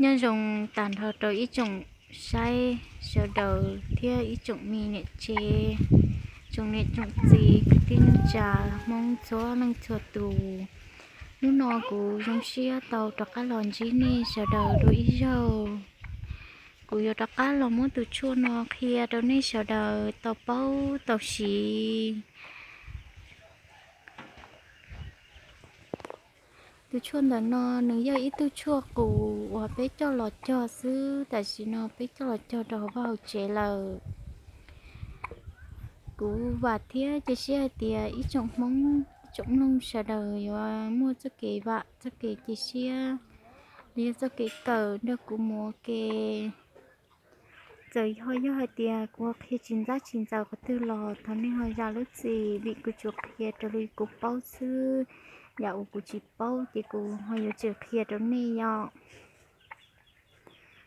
Nyob zoo tag nrho rau ib tsoom saib sawv daws thiab ib tsoom me niam tsev, tsoom niam tsoom txiv kwv tij neej tsa Hmoob txhua leej txhua tus. Hnub no kuv zoo siab tau rov qab los ntsib nej sawv daws dua ib zaug. Kuv yuav rov qab los muab tus tshuaj no qhia rau nej sawv daws tau paub tau siv. Tus tshuaj ntawm no nws yog ib tug tshuaj qus uas peb coj los cog xwb, tam sim no peb coj los cog rau hauv vaj hauv tsev lawm. Kuv vam thiab cia siab hais tias ib tsoom Hmoob, ib tsoom mloog sawv daws yuav muaj txoj kev vam, txoj kev cia siab, los yog txoj kev kawm nrog kuv mus ua ke. Txawm ho yog hais tias kuv qhia tsis ntxab tsis ntxaws qhov twg los thov nej ho zam lub txim, vim kuv tsuas qhia raws li kuv paub xwb. Yam uas kuv tsis paub ces kuv ho yuav tseem qhia rau nej yom.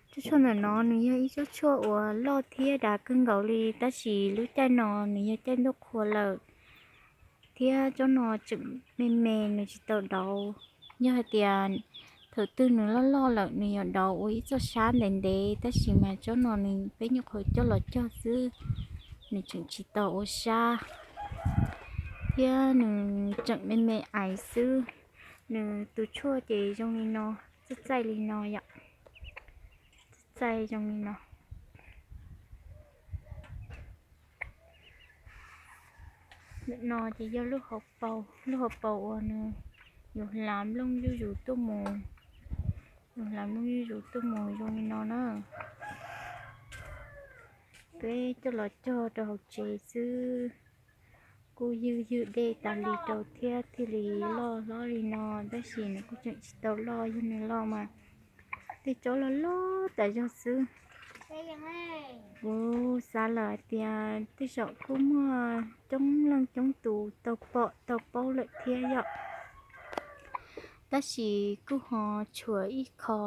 Tsob tshuaj ntawm no nws yog ib tsob tshuaj uas loj thiab dav kawg nkaus li, tab sis lub caij no nws yog caij ntuj qhua lawm, thiab tsob no tseem me me nws tsis tau dauv. Yog hais tias thaum twg nws loj loj lawm nws yuav dauv ua ib txoj sab ntev ntev, tab sis mas tsob no nws peb nyuam qhuav coj los cog xwb, nws tseem tsis tau ua sab, thiab nws tseem me me aiv xwb. Nws tus tshuaj ces zoo li no, txaij txaij li no yom, txaij zoo li no. Ntawm no ces yog lub hauv paus, lub hauv paus uas nws yus hlav nplooj zuj zus tuaj mus, yus hlav nplooj zuj zus tuaj mus zoo li no na. Peb coj los cog rau hauv tsev xwb, kuj ywg ywg dej tas li rau thiab thiaj li loj hlob li no, tab sis nws kuj tseem tsis tau loj, yog nws loj mas tej tsob loj loj tas zog xwb. Kuv xav lawm hais tias tej zaum kuj muaj coob leej coob tus tau pom tau paub lawm thiab yom. Tab sis kuj ho tshuav ib qho,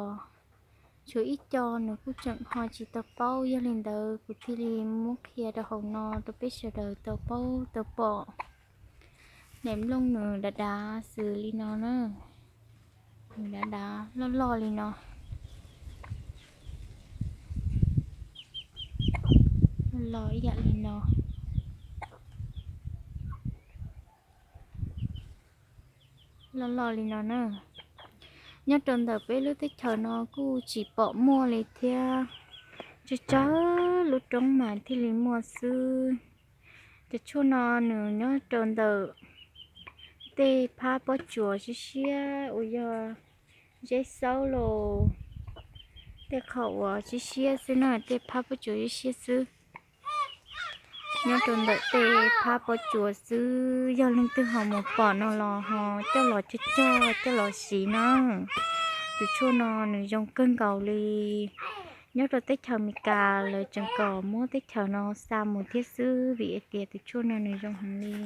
tshuav ib co nws kuj tseem ho tsis tau paub, yog li ntawd kuv thiaj li muab qhia rau hauv no rau peb sawv daws tau paub tau pom. Daim nplooj nws dav dav xws li no na, nws dav dav loj loj li no, loj ib yam li no. Loj loj li no na. Nyob rau ntawm peb lub teb chaws no kuj tsis pom muaj li thiab, tsawg tsawg lub roob mas thiaj li muaj xwb. Cov tshuaj no nws nyob rau ntawm tej phab pob tsuas siab siab uas yog zeb xaub los tej qhov uas siab siab xwb na, tej phab pob tsuas siab siab xwb. Nyob rau ntawm tej phab pob tsuas xwb, yog leej twg ho mus pom no los ho coj los cog cog coj los siv na. Tus tshuaj no nws zoo kawg nkaus li. Nyob rau teb chaws Amelikas lawv tseem kom muab teb chaws no xa mus thiab xwb, vim hais tias tus tshuaj no nws zoo heev li,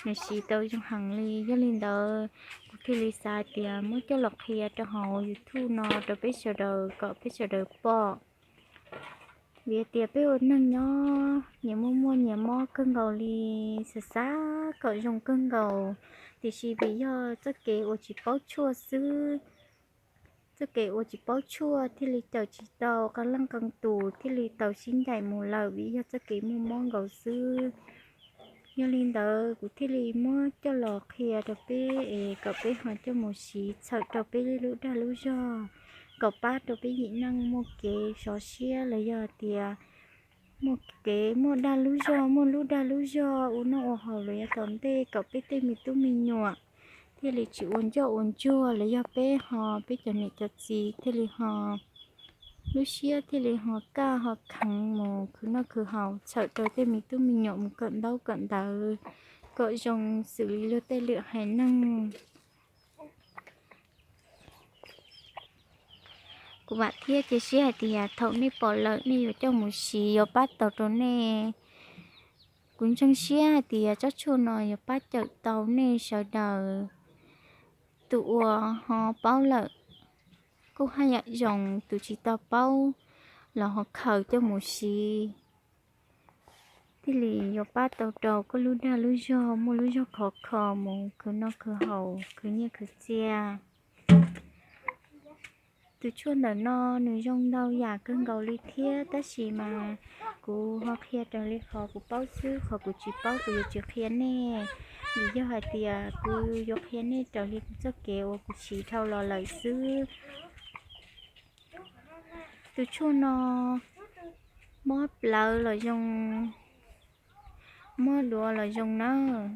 nws siv tau zoo heev li. Yog li ntawd kuv thiaj li xav hais tias muab coj los qhia rau hauv YouTube no rau peb sawv daws kom peb sawv daws pom. Vim hais tias peb ua neeg nyob nyias muaj muaj nyias mob kawg nkaus li, xav xav kom zoo kawg nkaus, tiam sis vim yog txoj kev uas tsis paub tshuaj xwb. Txoj kev uas tsis paub tshuaj thiaj li cawm tsis tau, qee leej qee tus thiaj li tau sib ncaim mus lawm vim yog txoj kev muaj mob nkaus xwb. Yog li ntawd kuv thiaj li muab coj los qhia rau peb es kom peb ho coj mus siv txhawm rau peb lub dag lub zog, kom pab rau peb yim neej muaj kev sov siab los yog tias muaj kev muaj dag lub zog, muaj lub dag lub zog ua noj ua haus los yav tom ntej, kom peb tej me tub me nyuam thiaj li tsis ua ncauj ua ntsuag los yog peb ho, peb cov niam cov txiv thiaj li ho lub siab thiaj li ho kaj ho kheev mus khwv noj khwv haus txhawm rau tej me tub me nyuam mus kawm ntaub kawm ntawv kom zoo xws li luag tej lwm haiv neeg. Kuv vam thiab cia siab hais tias thaum nej pom lawm nej yuav coj mus siv yuav pab tau rau nej. Kuv ntseeg siab hais tias tsob tshuaj no yuav pab cawm tau nej sawv daws. Tus uas ho paub lawm kuj haj yam zoo, tus tsis tau paub los ho khaws coj mus siv thiaj li yuav pab tau rau koj lub dag lub zog muaj lub zog khov kho mus khwv noj khwv haus khwv nyiaj khwv txiaj. Tus tshuaj ntawm no nws zoo ntau yam kawg nkaus li thiab, tab sis mas kuv ho qhia raws li qhov kuv paub xwb, qhov kuv tsis paub kuv yuav tsis qhia nej, vim yog hais tias kuv yuav qhia nej raws li kuv txoj kev uas kuv siv dhau los lawm xwb. Tus tshuaj no mob plawv los zoo, mob duav los zoo nawb.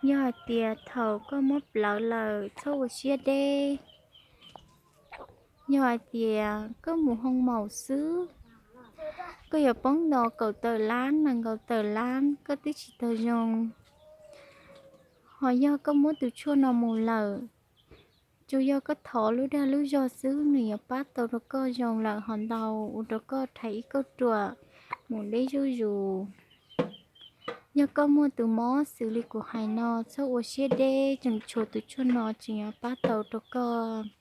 Yog hais tias thaum koj mob plawv lawm txhob ua siab deb. Yog hais tias koj mus hoo maum xwb, koj yuav poob nto kaum tawm lab nees nkaum tawm lab koj twb tsis tau zoo. Ho yog koj muab tus tshuaj no mus lawm, tsuas yog koj thov lub dag lub zog xwb nws yuav pab tau rau koj zoo lawm hov ntau, ua rau koj rhais ib kauj ruam mus deb zuj zus. Yog koj muaj tus mob xws li kuv hais no txhob ua siab deb, tseem tshuav tus tshuaj no tseem yuav pab tau rau koj.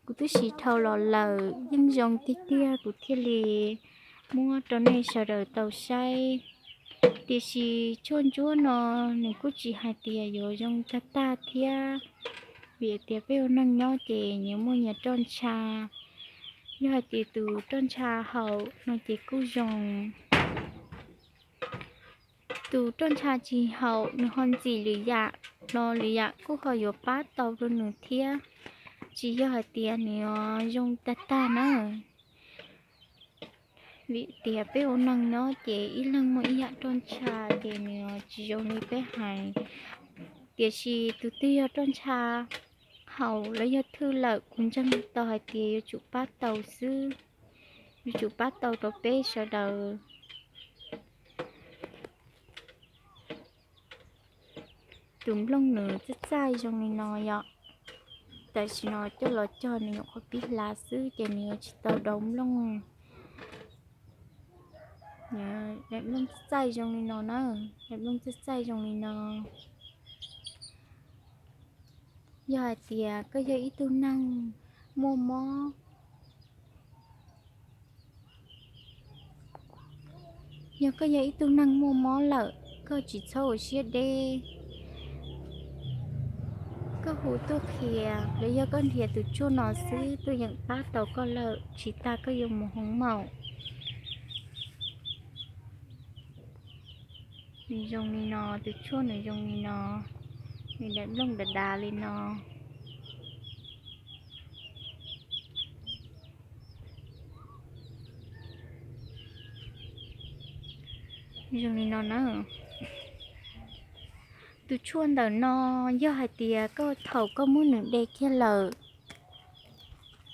Kuv twb siv dhau los lawm yeej zoo tiag tiag kuv thiaj li muab rau nej sawv daws tau saib. Tiam sis tshuaj ntsuab no nws kuj tsis hais tias yuav zoo tag tag thiab, vim tias peb ua neeg nyob ces nyias muaj nyias roj ntsha. Yog hais tias tus roj ntsha haum no ces kuj zoo. Tus roj ntsha tsis haum nws ho ntxim lwm yam los lwm yam kuj ho yuav pab tau rau nws thiab, tsis yog hais tias nws yuav zoo tag tag na. Vim tias peb ua neeg nyob ces ib leeg muaj ib yam roj ntsha ces nws yuav tsis zoo li peb hais. Tiam sis tus twg yog roj ntsha haum los yog thwj lawm kuv ntseeg tau hais tias yuav tsum pab tau xwb, yuav tsum pab tau rau peb sawv daws. Tus nplooj nws txaij txaij zoo li no yom. Tam sim no coj los cog nws nyuam qhuav pib hlav xwb ces nws yuav tsis tau daus nplooj. Daim nplooj txaij txaij zoo li no na, daim nplooj txaij txaij zoo li no. Yog hais tias koj yog ib tug neeg muaj mob, yog koj yog ib tug neeg muaj mob lawm, koj tsis txhob ua siab deb. Koj hu tuaj qhia los yog koj nrhiav tus tshuaj no xwb twb yeej pab tau koj lawm, tsis tas koj yuav mus hoo maum. Nws zoo li no, tus tshuaj nws zoo li no, nws daim nplooj dav dav li no. Zoo li no na. Tus tshuaj ntawm no yog hais tias koj thaum koj muab nws de kiag lawm,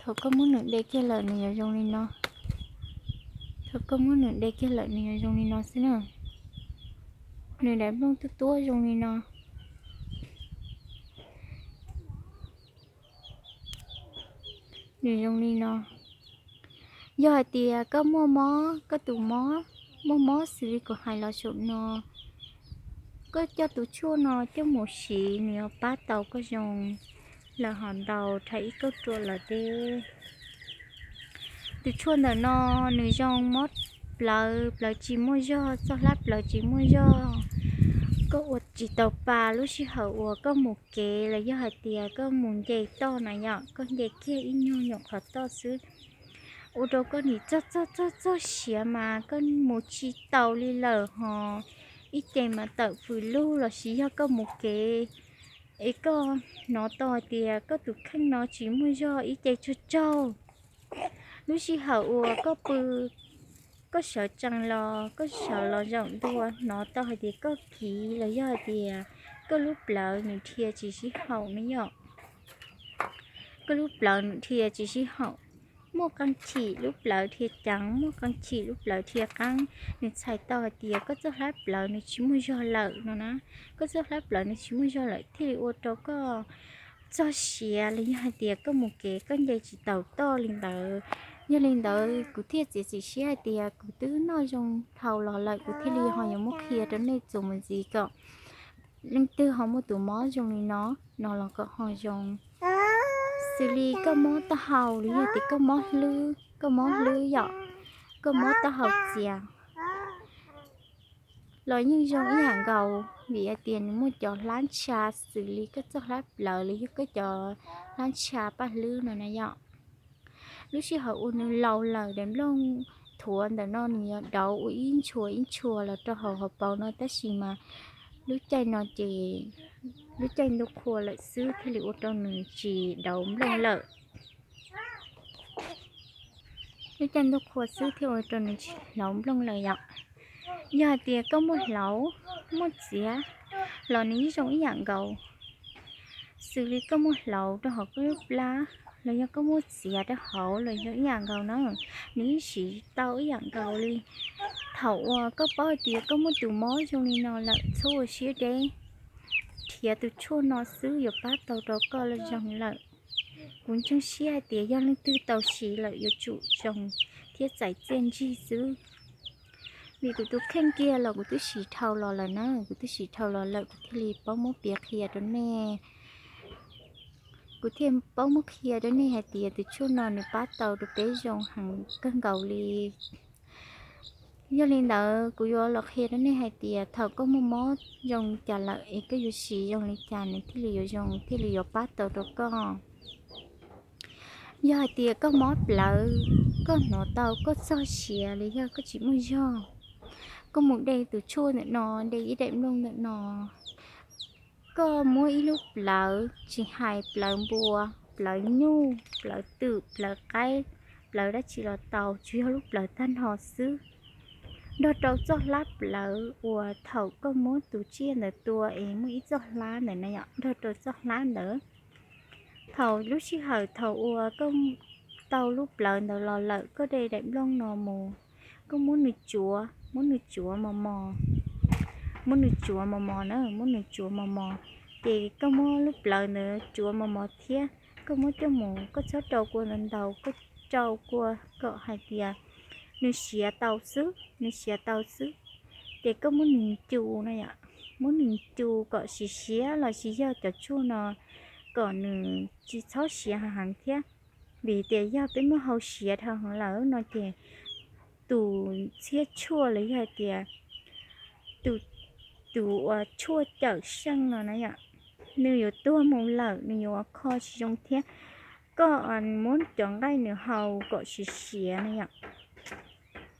thaum koj muab nws de kiag lawm nws yuav zoo li no. Thaum koj muab nws de kiag lawm nws yuav zoo li no xwb na. Nws daim nplooj tuab tuab zoo li no. Nws zoo li no. Yog hais tias koj muaj mob, koj tus mob, muaj mob xws li kuv hais los saum no, koj coj tus tshuaj no coj mus siv nws yuav pab tau koj zoo lawm hov ntau rhais ib kauj ruam lawm deb. Tus tshuaj ntawm no nws zoo mob plawv, plawv tsis muaj zog, txoj hlab plawv tsis muaj zog, koj ua tsis tau pa lub sij hawm uas koj mus kev los yog hais tias koj mus nce toj na yom, koj nce kiag ib nyuag nyuam qhov toj xwb, ua rau koj nim txog txog txog txog siav mas koj mus tsis taus li lawm hos, ib ce mas tawm pw lug los sis yog koj mus kev es koj hnov tau hais tias koj tus kheej no tsis muaj zog ib ce tsaug tsaug. Lub sij hawm uas koj pw, koj sawv tsees los koj sawv los zaum ntua hnov tau hais tias koj kiv los yog hais tias koj lub plawv nws dhia tsis sib haum ne yom. Koj lub plawv nws dhia tsis sib haum, muaj qee chim lub plawv dhia ceev, muaj qee chim lub plawv dhia qeeb, nws txhais tau hais tias koj txoj hlab plawv nws tsis muaj zog lawm no na. Koj txoj hlab plawv nws tsis muaj zog lawm thiaj li ua rau koj txog siav los yog hais tias koj mus kev koj nce tsis taus toj li ntawd. Yog li ntawd kuv thiaj txiav txim siab hais tias kuv twb noj zoo dhau los lawm kuv thiaj li ho yuav muab qhia rau nej txuas mus ntxiv kom leej twg ho muaj tus mob zoo li no, no los kom ho zoo. Xws li koj mob taub hau los yog tias koj mob hlwb, koj mob hlwb yom, koj mob taub hau txias los yeej zoo ib yam nkaus, vim hais tias nws muaj cov hlab ntsha xws li koj txoj hlab plawv los yog koj cov hlab ntsha paj hlwb no na yom. Lub sij hawm uas nws laus lawm daim nplooj thuav ntawm no nws yuav dauv ua ib ntshua ib ntshua los rau hauv hauv paus no, tab sis mas lub caij no ces lub caij ntuj qhua lawm xwb thiaj li ua rau nws tsis dauv nplooj lawm. Lub caij ntuj qhua xwb thiaj ua rau nws tsis dauv nplooj lawm yom. Yog hais tias koj muaj hlauv muaj txiav los nws yeej zoo ib yam nkaus. Xws li koj muaj hlauv rau hauv koj lub plab los yog koj muaj txiav rau hauv los zoo ib yam nkaus na, nws yeej siv tau ib yam nkaus li. Thaum uas koj paub hais tias koj muaj tus mob zoo li no lawm txhob ua siab deb, nrhiav tus tshuaj no xwb yuav pab tau rau koj los zoo lawm. Kuv ntseeg siab hais tias yog leej twg tau siv lawm yuav tsum zoo thiab txais txiaj ntsig xwb. Vim kuv tus kheej kiag los kuv twb siv dhau los lawm na, kuv twb siv dhau los lawm kuv thiaj li paub muab piav qhia rau nej. Kuv thiaj paub muab qhia rau nej hais tias tus tshuaj no nws pab tau rau peb zoo heev kawg nkaus li. Yog li ntawd kuv yuav los qhia rau nej hais tias thaum koj muaj mob zoo li cas lawm es koj yuav siv zoo li cas nws thiaj li yuav zoo thiaj li yuav pab tau rau koj. Yog hais tias koj mob plawv, koj hnov tau koj txog siav los yog koj tsis muaj zog, koj mus de tus tshuaj ntawm no, de ib daim nplooj ntawm no, koj muab ib lub plawv, tsis hais plawv npua, plawv nyuj, plawv twm, plawv qaib, plawv dab tsi los tau, tsuas yog lub plawv tag nrho xwb, nrog rau txoj hlab plawv uas thaum koj muab tus tsiaj ntawd tua es muaj ib txoj hlab ntawd na yom, nrog rau txoj hlab ntawd. Thaum lub sij hawm thaum uas koj tau lub plawv ntawd los lawm, koj de daim nplooj no mus, koj muab nws tsuav, muab nws tsuav mos mos, muab nws tsuav mos mos na, muab nws tsuav mos mos, ces koj muab lub plawv ntawd tsuav mos mos thiab koj muab coj mus, koj txhob rau kua ntau ntau, koj rau kua kom hais tias nws siav tau xwb, nws siav tau xwb. Ces koj muab nws cu no yom, muab nws cu kom siav siav los sis yog cov tshuaj no kom nws tsis txhob siav heev heev thiab. Vim tias yog peb muab hau siav dhau heev lawm no ces tus txhiab tshuaj los yog hais tias tus, tus uas tshuaj cawm seej no na yom, nws yuav tuag mus lawm, nws yuav kho tsis zoo thiab. Koj muab cov nqaij nws hau kom siav siav na yom,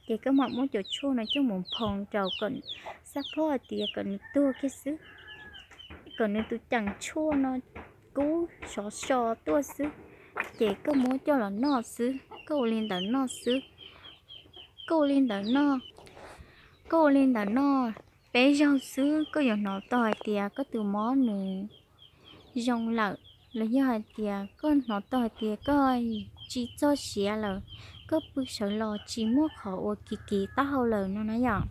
ces koj mam muab cov tshuaj no coj mus phoo rau kom, xab phob hais tias kom nws tuag kiag xwb, kom nws tus ceem tshuaj no kub sov so tuaj xwb, ces koj muab coj los noj xwb, koj ua li ntawd noj xwb, koj ua li ntawd noj, koj ua li ntawd noj peb zaug xwb, koj yuav hnov tau hais tias koj tus mob nws zoo lawm, los yog hais tias koj hnov tau hais tias koj tsis txog siav lawm, koj pw sawv los tsis muaj qhov uas kiv kiv taub hau lawm no na yom.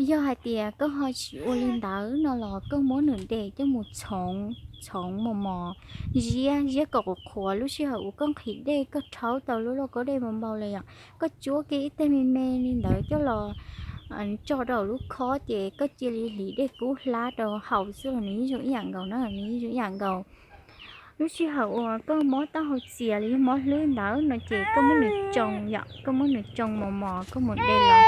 Yog hais tias koj ho tsis ua li ntawd no los koj muab nws de coj mus txhoov, txhoov mos mos, ziab, ziab kom qhuav qhuav, lub sij hawm uas koj nqhis dej koj rhaub tau lub lauj kaub dej npau npau li yom, koj cuab kiag ib teg me me li ntawd coj los tso rau lub khob ces koj cia li hliv dej kub hlab rau haus xwb los nws yeej zoo ib yam nkaus na, nws yeej zoo ib yam nkaus. Lub sij hawm uas koj mob taub hau txias los yog mob hlwb ntawd no ces koj muab nws tsoo yom, koj muab nws tsoo mos mos koj mus de los,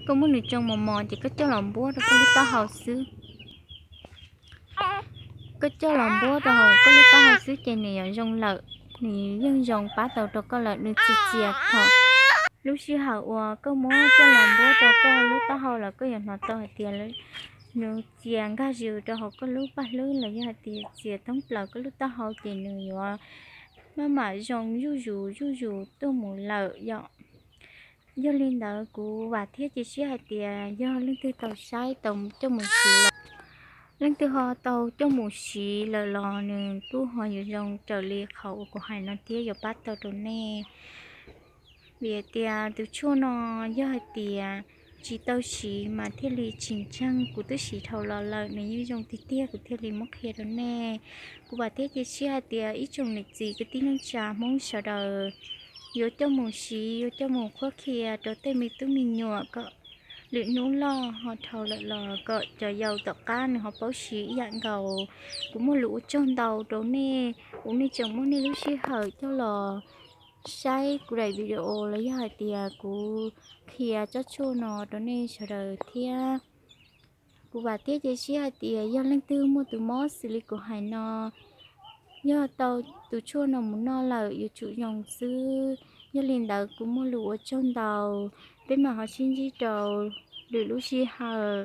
koj muab nws tsoo mos mos ces koj coj los npuab rau koj lub taub hau xwb. Koj coj los npuab rau hauv koj lub taub hau xwb ces nws yuav zoo lawm, nws yeej zoo pab tau rau koj lawm, nws tsis txias thaum. Lub sij hawm uas koj muab coj los npuab rau koj lub taub hau los koj yuav hnov tau hais tias nws txias nkag zws rau hauv koj lub paj hlwb los yog hais tias txias thoob plaws koj lub taub hau ces nws yuav maj mam zoo zuj zus zuj zus tuaj mus lawm yom. Yog li ntawd kuv vam thiab cia siab hais tias yog leej twg tau saib tau coj mus siv lawm, leej twg ho tau coj mus siv lawm los nws kuj ho yuav zoo raws li qhov uas kuv hais no thiab yuav pab tau rau nej. Vim hais tias tus tshuaj no yog hais tias tsis tau siv mas thiaj li tsis ntseeg, kuv twb siv dhau los lawm nws yeej zoo tiag tiag kuv thiaj li muab qhia rau nej. Kuv vam thiab cia siab hais tias ib tsoom niam txiv kwv tij neej tsa Hmoob sawv daws yuav coj mus siv, yuav coj mus qhuab qhia rau tej me tub me nyuam kom lwm hnub loj ho dhau lawm los kom cov yau tom qab nws ho paub siv ib yam nkaus kuv. Muaj lus ua tsaug ntau rau nej uas nej tseem muab nej lub sij hawm coj los saib kuv daim video los yog hais tias kuv qhia tsob tshuaj no rau nej sawv daws thiab. Kuv vam thiab cia siab hais tias yog leej twg muaj tus mob xws li kuv hais no, yog tau tus tshuaj no mus noj lawm yuav tsum zoo xwb. Yog li ntawd kuv muaj lus ua tsaug ntau, peb mam ho sib ntsib rau lwm lub sij hawm.